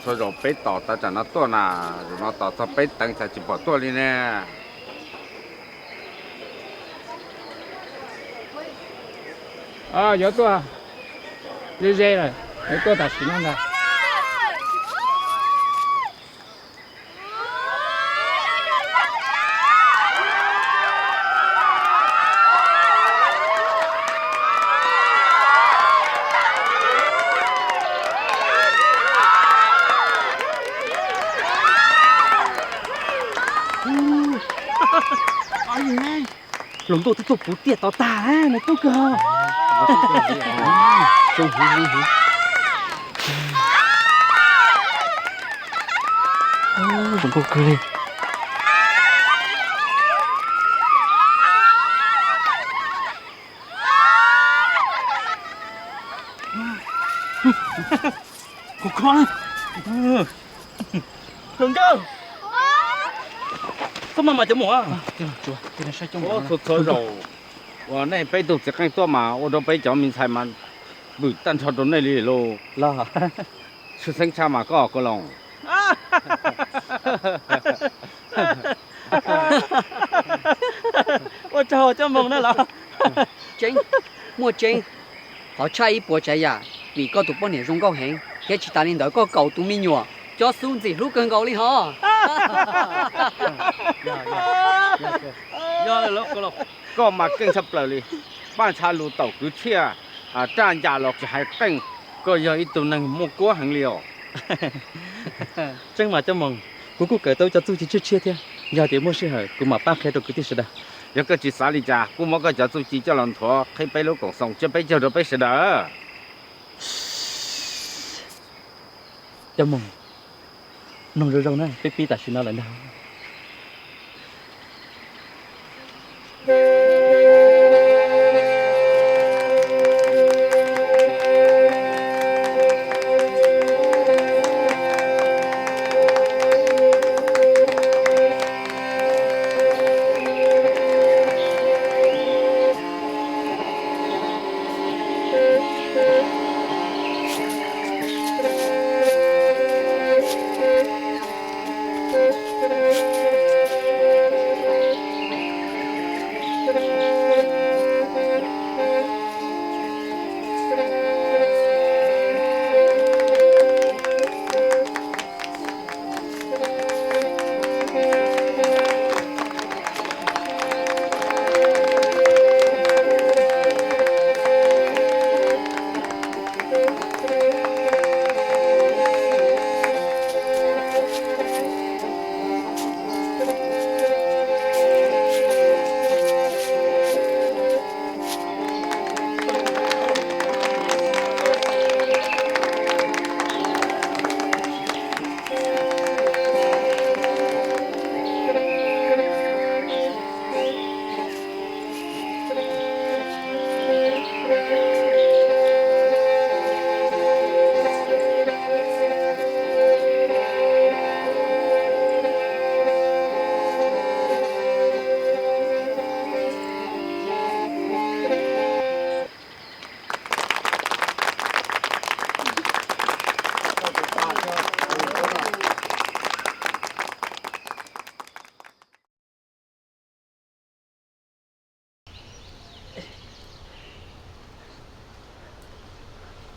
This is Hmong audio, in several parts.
Txhua zaus peb tos tav tsam no tuaj na, zaum no tos txog peb teev xav tsis pom tuaj li ne. Yuav tuaj ze ze lawm, yuav tuaj tam sim no ntag. Hluas nkauj twb tuaj puv tiaj tod tag, nws tub kawg. Hluas nkauj kawg li. Kuv kho, hluas nkauj, txhob maj mas cov mus. Txhua txhua zaus uas nej peb tug txiv qeej tuaj mas ua rau peb cov me ntxhais mas vwm tag nrho rau nej li lauj. Tshwj xeeb tshaj mas koj Koob Loo. Ua tsaug Coj Moos na los. Tseeb, muaj tseeb. Qhov tshaj ib puas tsav yam vim koj tus poj niam zoo nkauj heev thiab tsis tas li ntawd koj kaum tus me nyuam cov xub ntxim hlub kawg nkaus li hos. Koj mas keej tshaj plaws li. Paj ntsha lus taum kwv txhiaj, raj ncas los tsis hais qeej. Koj yog ib tug neeg muaj kuab heev li os. Tseeb mas Coj Moos, kuv kuj kawm tau cov txuj ci tshiab tshiab thiab. Yog tias muaj sij hawm kuv mam pab qhia rau kwv tij sawv daws. Yog koj tsis xav li cas kuj muab koj cov txuj ci coj los nthuav qhib peb lub koom txoos tsiab peb caug rau peb sawv daws. Coj Moos, mloog zoo zoo na, peb pib tam sim no lawm ntag.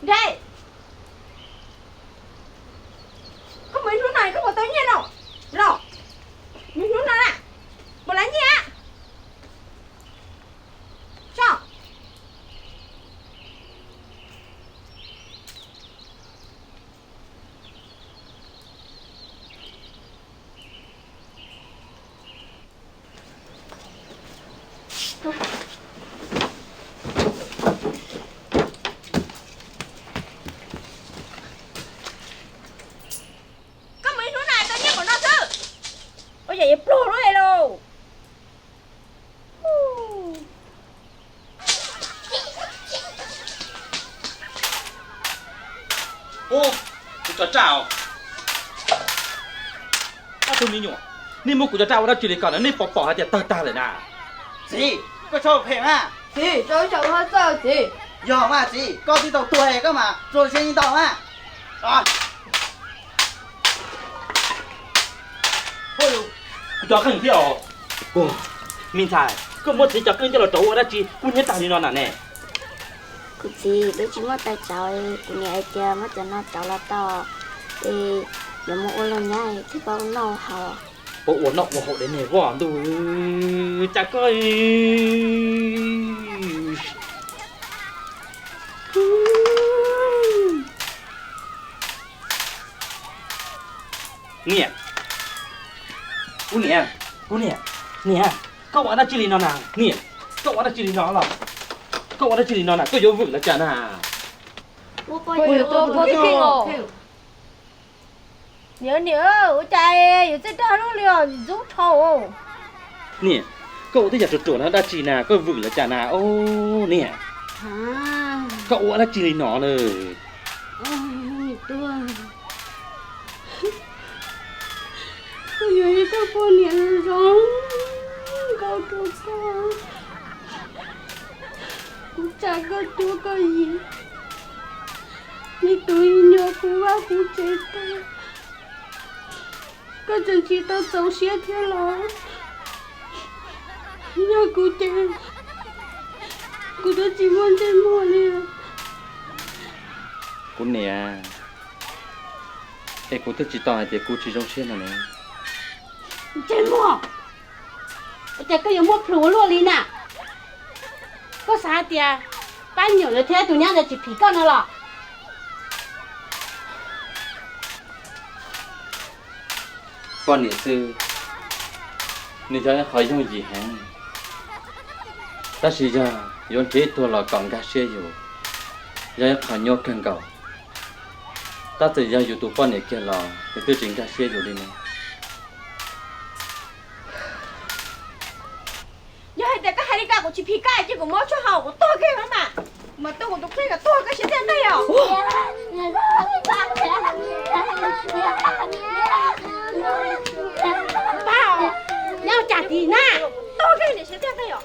Nrheb, koj mus ib hnub no koj puas tau nyiaj no? Los, mus hnub no na, puas lav nyiaj? Tso. Koj mus ib hnub na tau nyiaj npaum no xwb. Ua yam yuav pluag lub es lauj. Ub, kuv cov raj os. Ob tug me nyuam, nej muab kuv cov raj ua dab tsi li ko na, nej puas pom hais tias tawg tag lawm na? Txiv, koj txhob phem mas. Txiv, rau ib tsam ua hauj txawj txiv. Yog mas txiv, koj twb tau tuag es koj mas txuas siab ntau mas. Cov qeej thiab os. Me ntxhais, koj muab txiv cov qeej coj los rauv ua dab tsi kub hnyiab tag li no na ne? Kuv txiv twb tsis muaj tais rauv, kuv niam hais tias muab cov no rauv los tau, es yuav mus ua los nyab thiaj paub noj haus. Paub ua noj ua haus dab neeg voj ntuj, cas koj Niam, kuv niam, kuv niam, niam, koj ua dab tsi li no na? Niam, koj ua dab tsi li no los? Koj ua dab tsi li no na? Koj yuav vwm los cas na? Niam, niam, ua cas yuav txawj dag luaj li os, ntxub dhau. Niam, koj ua tej yam ruam ruam no dab tsi na, koj vwm los cas na? Au, niam, koj ua dab tsi li no na? Koj yuav ib tug poj niam zoo zoo nkauj rau koj, kuv tsa koj cuab koj yig, neb tus me nyuam puv vaj puv tsev tag, koj tseem tsis tau txaus siab thiab los? Yog kuv ces kuv twb tsis muaj ntsej muag li. Kuv niam, es kuv twb tsis tau hais tias kuv tsis zoo siab no ne. Ntsej muag, ua cas koj yuav muaj plhus ua luaj li na? Koj xav hais tias pab nyuam ntawd thiab tus nyab ntawd tsis phim koj no los? Poj niam xwb, nws yog ib qho yooj yim heev, tab sis yog yuav nrhiav ib tug los kom nkag siab yus, yog ib qho nyuaj kawg nkaus. Tab txawm yog yus tus poj niam kiag los nws twb tsis nkag siab yus li ne. Yog hais tias koj hais li ko kuv tsis phim koj ces kuv muab tshuaj haus kuv tuag kiag mas, mas tuaj kuv tus kheej kom tuag koj siab tiag tiag yom. Pab, nyob cas tis na, tuag kiag niam siab tiag tiag yom.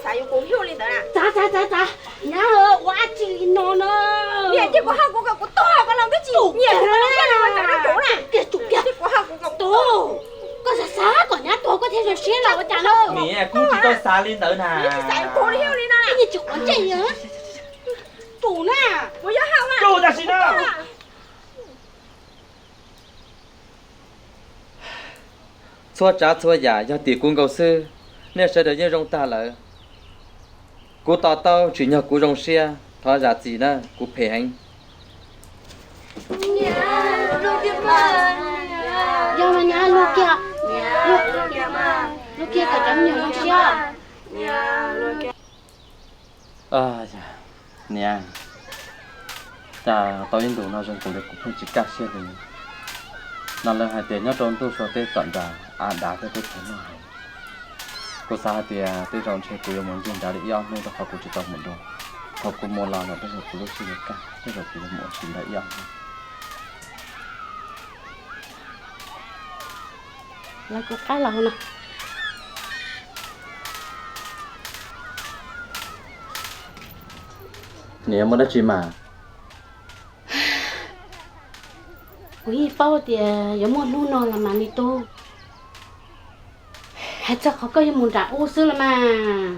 Xav yuav kuv hlub li ntawd na. Txav, txav, txav, txav, nyab, ua dab tsi li no na? Niam cia kuv haj kuv kom kuv tuag ko los twb tsis nyiam kuv los kiag los tsam rau kuv na. Kiag tsum kiag. Cia kuv haj kuv kom kuv tuag. Koj xav xav kom nyab tuag koj thiaj zoo siab los ua cas lauj? Niam, kuv tsis tau xav li ntawd na. Tsis xav kuv li li no na. Ib niag tsis quav ntsej. Tsum na. Kuv yuav haj mas. Koj ua dab tsi na? Txhua tsav txhua yam yog tim kuv nkaus xwb, nej sawv daws yeej zoo tag lawm. Kuv to taub tsim nyog kuv zoo siab, thov zam txim na, kuv phem heev. Yog mas nyab, luag kiag, luag kiag kom cov me nyuam zoo siab. Niam, cas tau ib ntus no zoo nkaus li kuv pheej tsis kaj siab li. No lawv hais tias nyob rau ntuj sua teb tom nrad, av dav thiab teb chaws noj heev. Kuv xav hais tias tej zaum ntshe kuv yuav mus ncig nrad li ib ob hnub rau qhov kuv tsis tau mus dua. Thaum kuv mus los lawm tej zaum kuv lub siab yuav kaj, tej zaum kuv yuav mus ua si ntawd ib ob hnub. Lawv kuv qab los no. Niam, muaj dab tsi mas? Kuv yeej paub tias yuav muaj hnub no los mas me tub. Hais txog qhov koj yuav mus nram ub xwb los mas.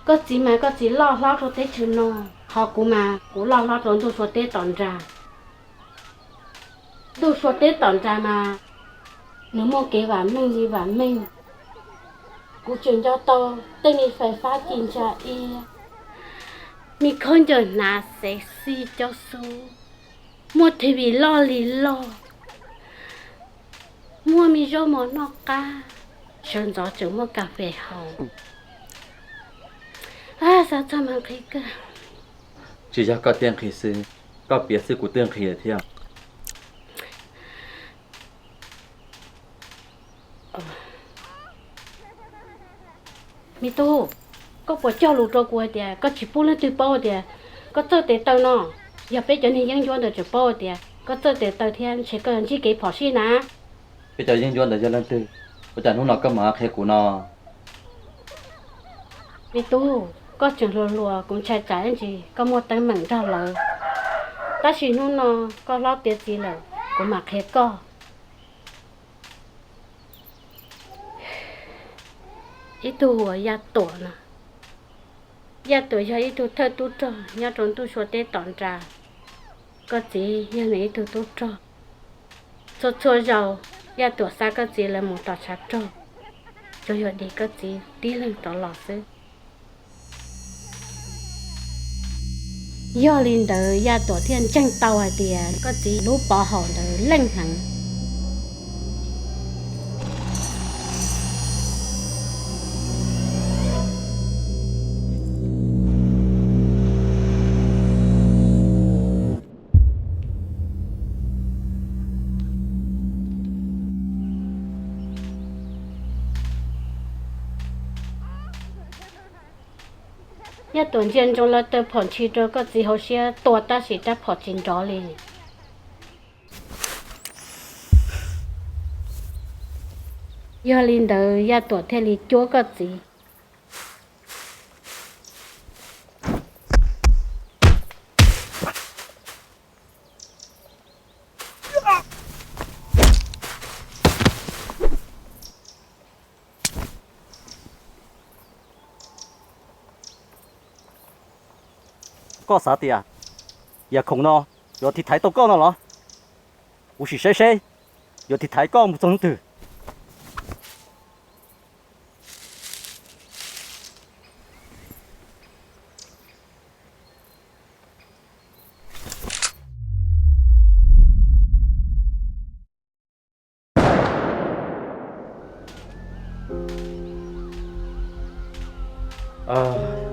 Koj txiv mas koj txiv loj hlob rau teb chaws no, ho kuv mas kuv loj hlob rau ntuj sua teb tom nrad. Ntuj sua teb tom nrad mas nws muaj kev vam meej li vam meej. Kuv tseem nco tau tej me fais fab ci ntsa iab, me khaub ncaws hnav xev xij cob xub, muaj T V loj li loj, muaj me zaub mov noj qab, sawv ntxov tseem muaj kas fes haus. Xav txog mas nqhis kawg. Tsis yog koj thiaj nqhis xwb, koj piav xwb kuv twb nqhis lawm thiab. Me tub, koj puas cog lus rau kuv hais tias koj tsis pub leej twg paub tias koj txawj tes taw no? Yog peb cov niag yeeb ncuab ntawd tseem paub tias koj txawj tes taw thiab ntshe koj yuav ntsib kev phom sij na. Peb cov yeeb ncuab ntawd yog leej twg? Ua cas hnub no koj mam qhia kuv no? Me tub, koj tseem hluas hluas, kuv ntshai tsam ib ntsis koj muaj teeb meem nrog lawv. Tab sis hnub no koj hlob tiav txiv lawm, kuv mam qhia koj. ib tug hu ua Yaj Tuam no. Yaj Tuam yog ib tug thawj tub rog nyob rau ntuj sua teb tom nrad. Koj txiv yog nws ib tug tub rog. Txhua txhua zaus Yaj Tuam xa koj txiv lawv mus tom tshav rog, tsuas yog dim koj txiv tib leeg rov los xwb. Yog li ntawd Yaj Tuam thiaj ntseeg tau hais tias koj txiv lub pov haum ntawd leej heev. Yaj Tuam ntsia ntsoov lawv taw phom ntshis rau koj txiv hauv siab tua tab sis rab phom tsis nrov li. Yog li ntawd Yaj Tuam thiaj li cuab koj txiv. Koj xav tias yam khoom no yuav tiv thaiv tau koj no los? Kuv sim saib seb yuav tiv thaiv koj mus txog hnub twg.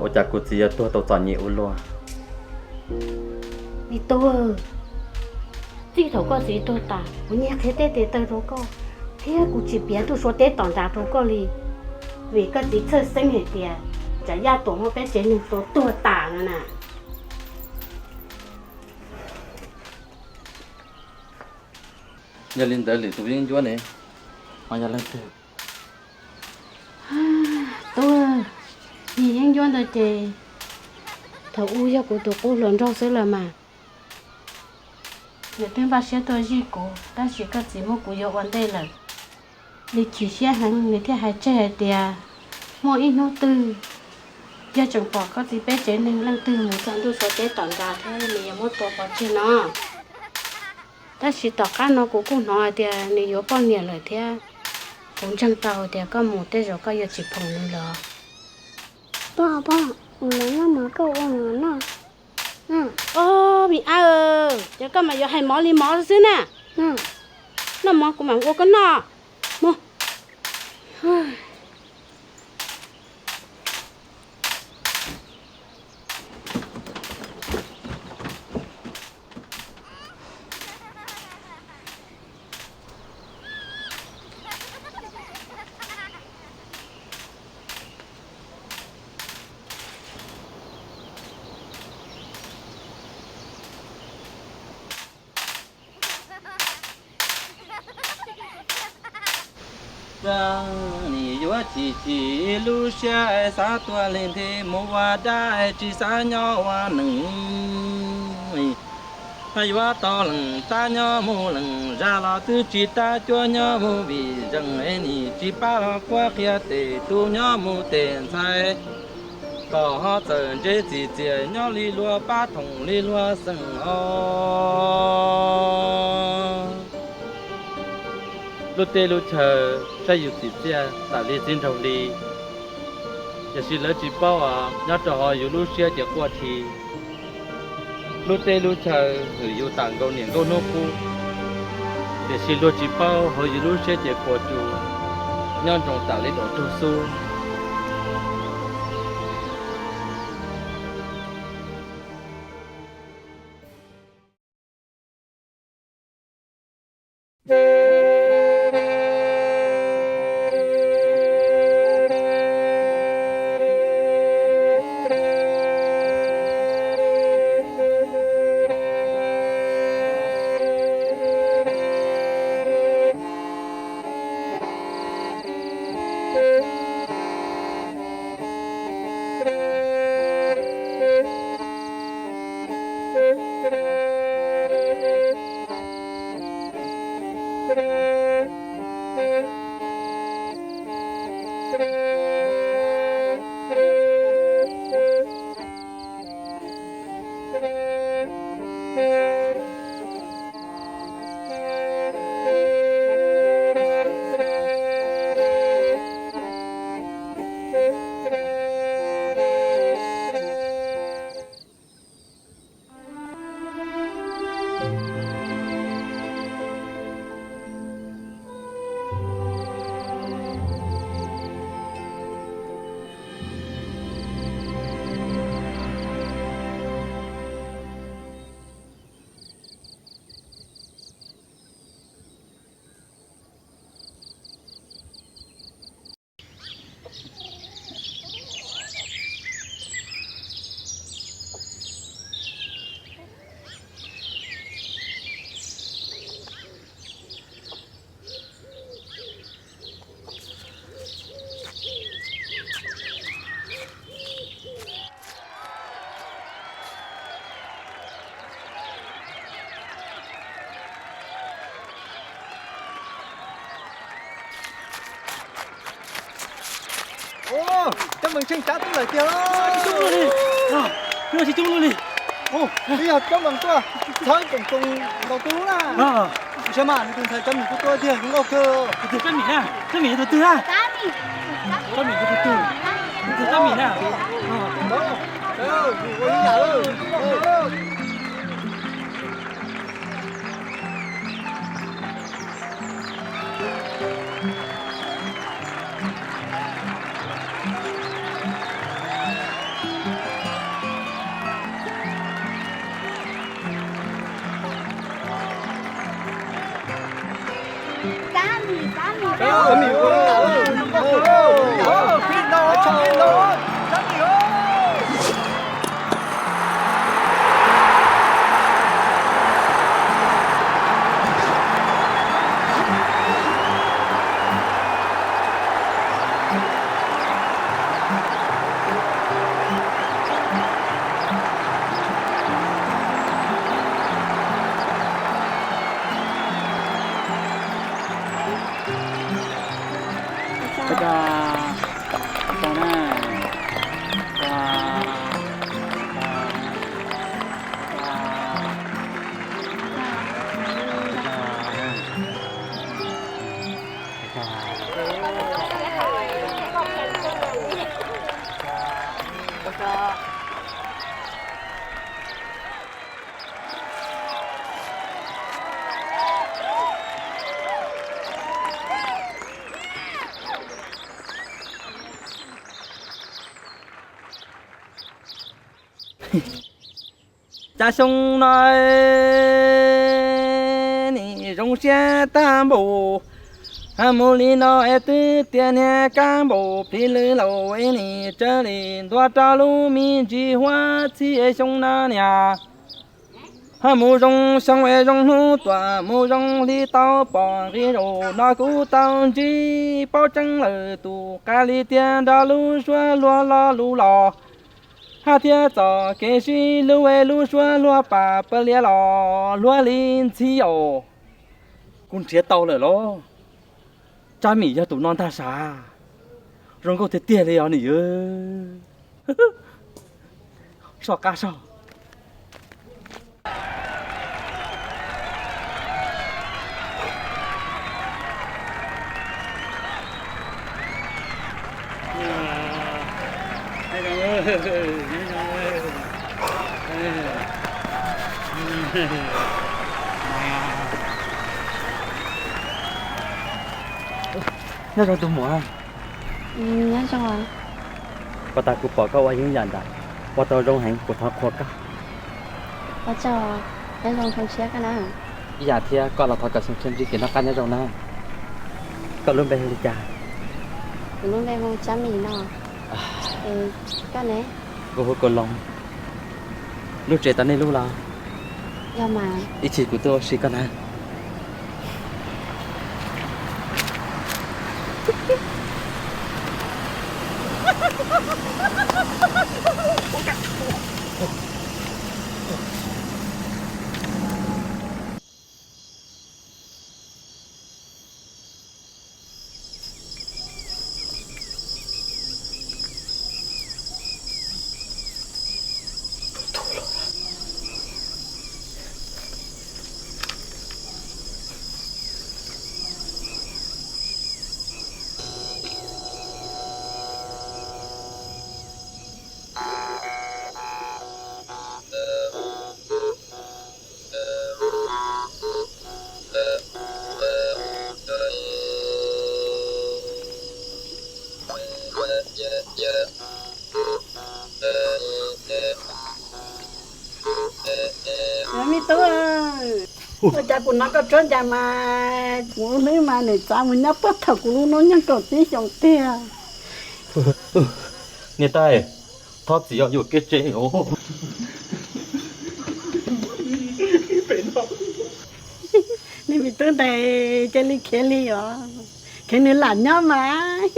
Ua cas kuv txiv yuav tuag tau txom nyem ua luaj? Me tub, txij thaum koj txiv tuag tas kuv nyiag qhia tej tes taw rau koj, thiab kuv tsis piav ntuj sua teb tom nrad rau koj li, vim koj txiv txhawj xeeb hais tias tsam Yaj Tuam muab peb tsev neeg tua tuag tas no na. Yog li ntawd lwm tus yeeb ncuab ne, ho yog leej twg? Tub, yog yeeb ncuab ntawd ces thaum ub yog kuv tus qub hluas nraug xwb los mas. Nws twb npaj siab tuaj zij kuv tab sis koj txiv muab kuv yuav ua ntej lawm. Nws chim siab heev, nws thiaj hais tseg hais tias muaj ib hnub twg yog tseem pom koj txiv peb tsev neeg leej twg mus txog ntuj sua teb tom nrad thiab nws yuav muab tua pov tseg no. Tab sis tom qab no kuv kuj hnov hais tias nws yuav poj niam lawm thiab. Kuv ntseeg tau tias koj mus tej zaum koj yuav tsis phoom nws lawm. Pog, pog, ua li no mov koj ua mov noj. Ob, me ab, ces koj mas yuav hais mov li mov xwb na. Noj mov kuv mam ua koj noj. Mus. Nim yuav chim chim lub siab xav tuaj leej nthe mus ua dab tsis xav nyob ua neeg. Yuav tau leej tab nyob mus leej zag los twb tsis tab cuab nyob mus vim zeej nim tsis pab los quab qhia tes tub nyob mus tes ntxhais. Kom ho txawm ntse txim txiaj nyob li luag pab thoom li luag xeem os. Lub teb lub chaw saib yus txim txiaj tam li txiv nraug li, tiam sis lawv tsis paub os, nyob rau hauv yus lub siab ces quaj dhi. Lub teb lub chaw hwm yus tam nkaus niam nkauj hnub qub, tiam sis luag tsis paub hauv yus lub siab ces puas tsuaj, nyob ntsoov tam li daum tug xub. Cov mees tsheej tsav tub lawm tiag. Tsis coob luaj li. Tsis coob luaj li. Twb yog cov mees tuaj txhawb koom txoos nkaus tus hlub na. Saib mas nws tus ntxhais Tsab Mim kuj tuaj tiag, zoo nkauj kawg. Tus twg Tsab Mim na? Tsab Mim yog tus twg? Tsab Mim yog tus twg? Tus twg Tsab Mim na? Cas xyoo no nim zoo siab tag npaum, mus li no es twb tias niag kab npaum plig lwm laus es nim tsawv li ntua rau lub me ntsis huab txhib xyoo no niam. Mus zoo xyoo es zoo hnub tuaj, mus zoo hli tau pom nqi zaum no kuv tau ntsib paub tseeb lawm tus qab li tiag nrog lub suab luag lo lus los. Hab thiab txoj kev sib hlub es lub suab luag pam pawg lias los luag li ntxhi os. Kuv nrhiav tau lawm los, Tsab Mim yog tus no ntag sav. Zoo nkauj tiag tiag li os niam. Soj qab soj. Nyob zoo tus muam. Nyob zoo. Puag ta kuv pom koj ua ib yam ntawd, ua tau zoo heev, kuv thov qhuas koj. Ua tsaug, nyob zoo xyoo tshiab koj na. Ib yam thiab, koj los thov kom xyoo tshiab ntsib kev noj qab nyob zoo na. Koj lub npe hu li cas? Kuv lub npe hu Tsab Mim no. Koj ne? Kuv hu Kaus Loos. Lub tsev tau nej lub los? Yog mas. Ib chim kuv tuaj ua si koj na. Me tub, ua cas kuv hnov koj tshuab ncas mas kuv hlwb mas nim txav mus nyob puag thaum kuv lub hnub nyoog kaum tsib xyoos tiag. Niam tais, thov txim os, yuam kev tsev os. Nws me tub ntawd cia li khiav li os, khiav nws lam nyob mas.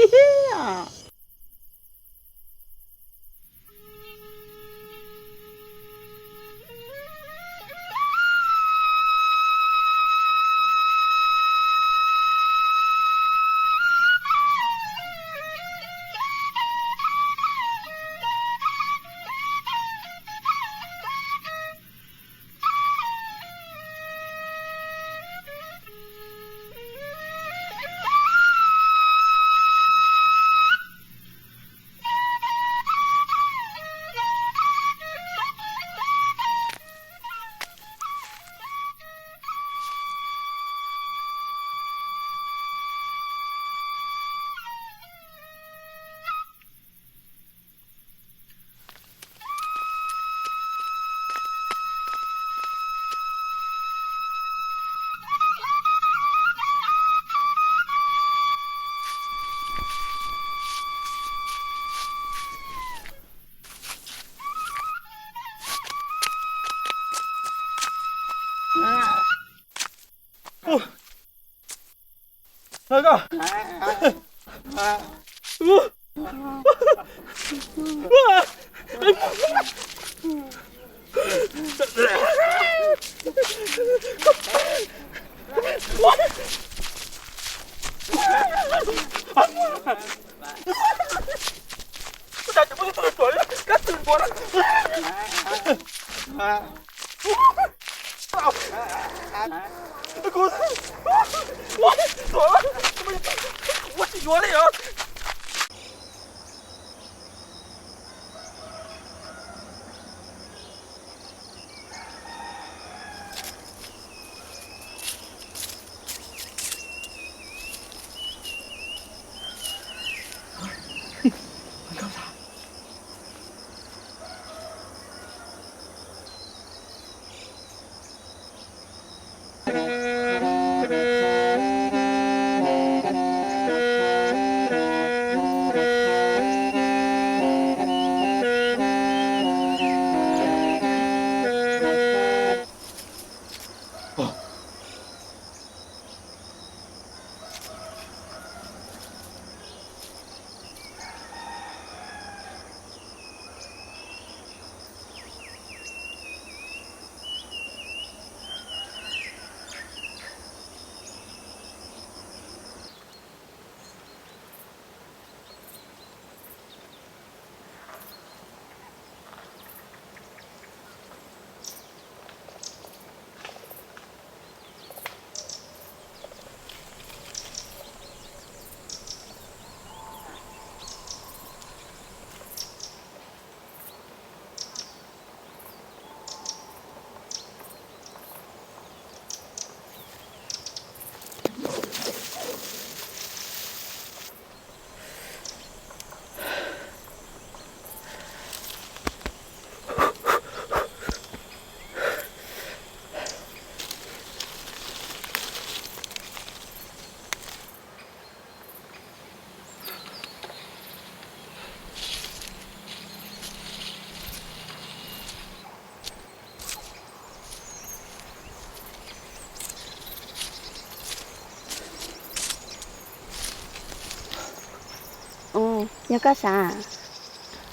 Yog koj sav?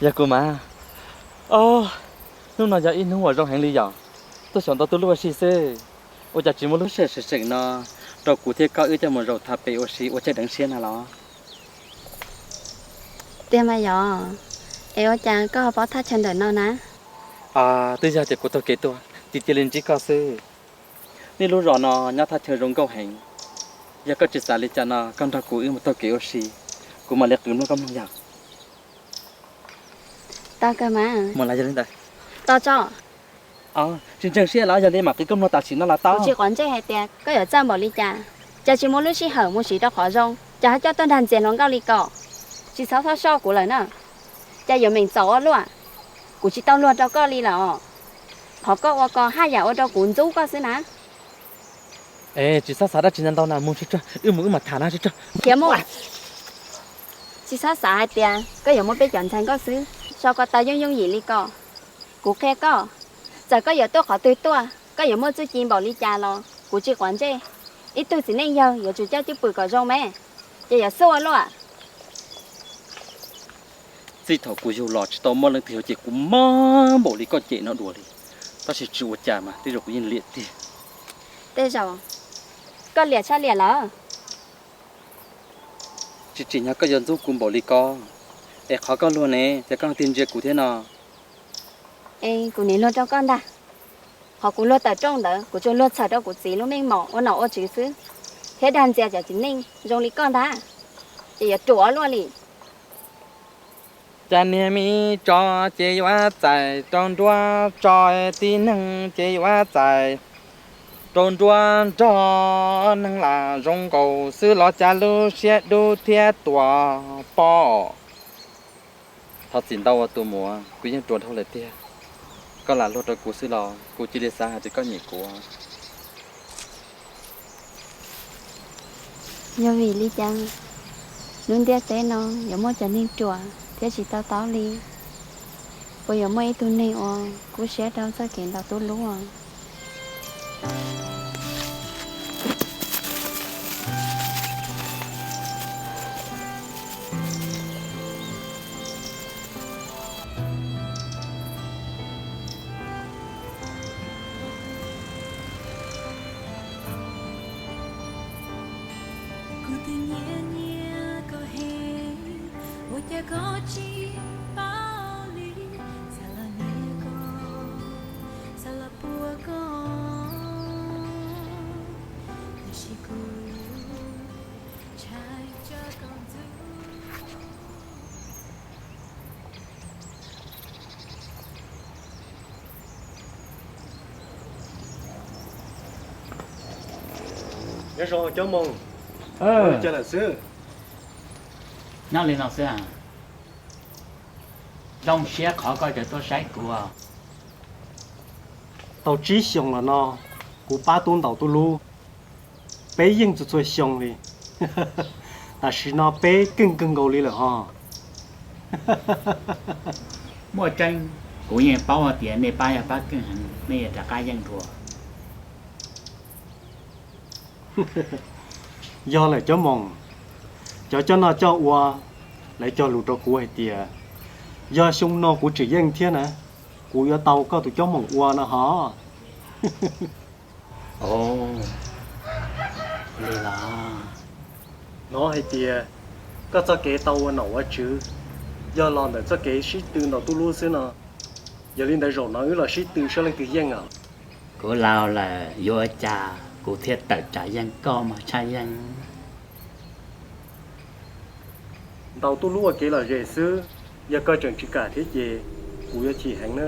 Yog kuv mas. Os, hnub no yog ib hnub uas zoo heev li yom. Tuaj xyaum ntau tus lub ua si xwb, ua cas tsis muaj lub sij hawm seem seem no rau kuv thiab koj wb coj mus zaum tham pem ua si ua caij deev siab na los? Tiag mas yog, es ua cas koj ho paub thaj chaw ntawm no na? Twb yog tias kuv taug kev tuaj ces cia li ntsib koj xwb. Nej lub zos no nyob thaj chaw zoo nkauj heev. Yog koj tsis xav li cas no koj nrog kuv wb mus taug kev ua si, kuv mam li qw mloog koj mloog yog. Tau kawg mas. Mus lawm yog li ntawd. Tos tso. Tsis ntseeg siab los yog li mam qw koj mloog tam sim no los tau. Kuv tsis quav ntsej hais tias koj yuav txawj npaum li cas, cas tsis muaj lub sij hawm mus siv rau qhov zoo, cas ho coj tuaj dag ntxias hluas nkauj li ko. Tsis txhob txhob soj kuv lawm na. Cas yuav meem txaus ua luaj. Kuv tsis tau luag rau koj li lawm os. Qhov koj ua ko haj yam ua rau kuv ntxub koj xwb na. Es tsis txhob xav dab tsi ntau ntau na, mus tsuag tsuag, wb mus wb mam tham na, tsuag tsuag. Khiav mus. Tsis txhob xav hais tias koj yuav muaj peb cov ntxhais nkauj xwb, so ko taw yooj yooj yim li ko. Kuv qhia koj, txawm koj yuav tuaj qhov twg tuaj, koj yuav muaj txuj ci npaum li cas los kuv tsis quav ntsej. Ib tug txiv neej yawg yuav tsum coj cwj pwm kom zoo me, ces yuav xub ua luaj. Txij thaum kuv yug los tsis tau muaj leej twg yog cem kuv mob npaum li koj cem no dua li. Tab sis tsis ua cas mas tej zaum kuv yeej liam tiag. Tej zaum koj liam tshaj liam lawm. Tsis tsim nyog koj yuav ntxub kuv npaum li ko, es qhov koj luag ne ces koj tig ntsia kuv thiab no. Es kuv nim luag rau koj ntag. Qhov kuv luag tawm rooj ntawd kuv tsuas luag txhawm rau kuv txiv lub meej mom ua nom ua tswv xwb, thiab dag ntxias cov txiv neej zoo li koj ntag, ces yuav ruam luaj li. Cas niag me tso ces yuav txais rau nruab tso, tib neeg ces yuav txais rau nruab nrog, neeg lam zoo nkaus xwb los cas lub siab dub thiab tuam pom. Thov txim ntau ua tus muam, kuv yeej ruam dhau lawm tiag. Koj lam luag rau kuv xwb los kuv cia li xav hais tias koj nyiam kuv. Yog vim li cas lub ntiaj teb no yuav muaj cov neeg ruam thiab tsis to taub li? Puas yuav muaj ib tug neeg uas kub siab rau txoj kev ntaus tub lub? Koj tsis paub li, xav los nyiam koj, xav los puag koj, tiam sis kuv ntshai tsam koj ntxub. Nyob zoo Cob Moos. Ua li cas lawm xwb? Nyob li no xwb. Zoo siab qhov koj tseem tuaj saib kuv. Tau tsib xyoos los no kuv pab tub ntaus tub lub, peb yeej txhua txhua xyoo li. Tam sim no peb keej kawg nkaus li lawm ho. Muaj tseeb, kuv yeej paub hais tias nej pab yog pab keej heev, nej yuav rov qab yeej dua. Yog lawm Cob Moos, cov coj noj coj ua, lawv cog lus rau kuv hais tias yog xyoo no kuv tseem yeej thiab na, kuv yuav tau koj tus Cob Moos ua no ho. Ov, li los. Hnov hais tias koj txoj kev tau ua nom ua tswv yog los ntawm txoj kev sib tw ntaus tub lub xwb no. Yog li ntawd zaum no wb los sib tw saib leej twg yeej os. Kuv laus lawm yuav ua cas kuv thiaj tawm tsam yeej koj mas Tshaj Yeej. Ntaus tub lub ua kev lom zem xwb, yog koj tseem tsis kam thiab ces kuv yuav chim heev na.